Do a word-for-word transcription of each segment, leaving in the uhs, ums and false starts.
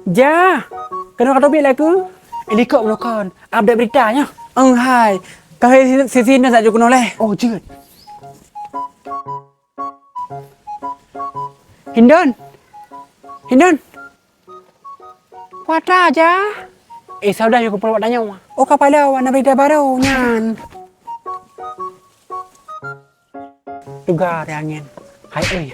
Ja, keunoe ka teubiet lagu? Eh, likot meunokon. Update berita nyoe. Eng hai. Ka hai si, si, si Hindon sajak keunoe leh. Oh, jeuet. Hindon. Hindon. Wata ja. Eh, Saudah yue kupeuleuwat tanyoe. Oh, kapala, na berita baru nyan. Teuga teuh angén. Hai, oi.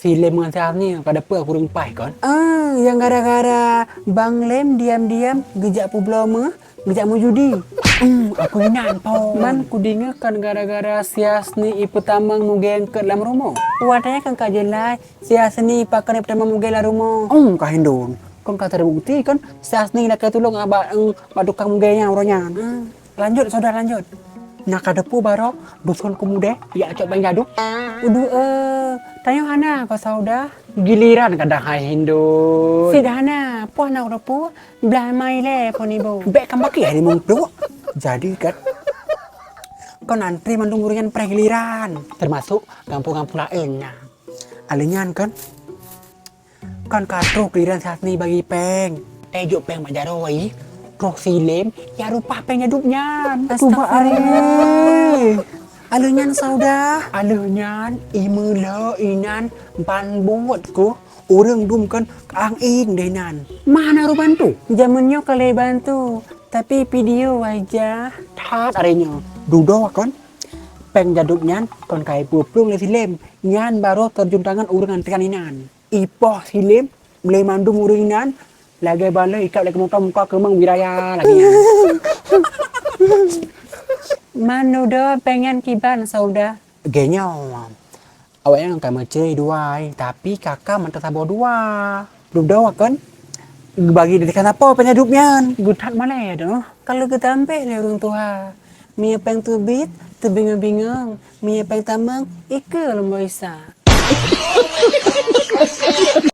Si Lem ngon si Hasni ka deupeue ureueng paih kon? Ah, nyang gara-gara Bang Lem diam-diam geujak peubloe meuh, geujak meujudi. Hmm, aku inan po. Man kudeungoe kan gara-gara si Hasni ipeutamong mugée eungkôt lam rumoh. Watée nyan kan ka jeulaih, si Hasni pakon ipeutamong mugée lam rumoh. Hmm, ka Hindon. Kon ka teubukti kon si Hasni lakée tulông bak, em, bak tukang mugée nyan uroe nyan. Hmm. Lanjut, Saudah, lanjut. Na ka teupeue baroe, beuson keumudée, jak cok péng jaduk. Uduh, eh, tanyoe hana ko Saudah. Giliran kadang hai Hindon. Sit hana, poh na ko teupeue, blah mai lé phon ibu. Bék ka makai hai limong pluek. Jadi kan, kon antri mandum ureueng nyan preh giliran. Termasuk gampông-gampông laén nyan. Alèh nyan kan, Kan ka troh giliran si Hasni bagi péng. Teuh jok péng bak jaroe, troh si Lem, ya rupah péng jaduk nyan. Astagfirullah. Cuba aré. Aleuh nyan Saudah. Aleuh nyan, imeulhö inan ban buet keuh ureueng dum kan kang-ing deh nan. Mana ruban tu? Jameun nyoe ka lé bantu, tapi video wajah. That aré nyoe. Dudoe kan? Péng jaduk nyan kon ka ipeuplong lé si Lem. Nyan baroe teurjun tangan ureueng antrian inan. Ipoh si Lem, meulé mandum ureueng inan, lagée baleh ikab lé keumoto muka keumang biraya lagée nyan. Man dudoe péng nyan kiban Saudah? Geuh nyoe, awaknyan ka meucre dua, tapi kaka mantong saboh dua. Dudoe kan? Geubagi dari kana po péng jaduk nyan? Geutat malée doh. Kalau geutampéh lé ureueng tuha, mie péng teubiet teubingung-bingung, mie péng tamong ikeue lom boh Isa.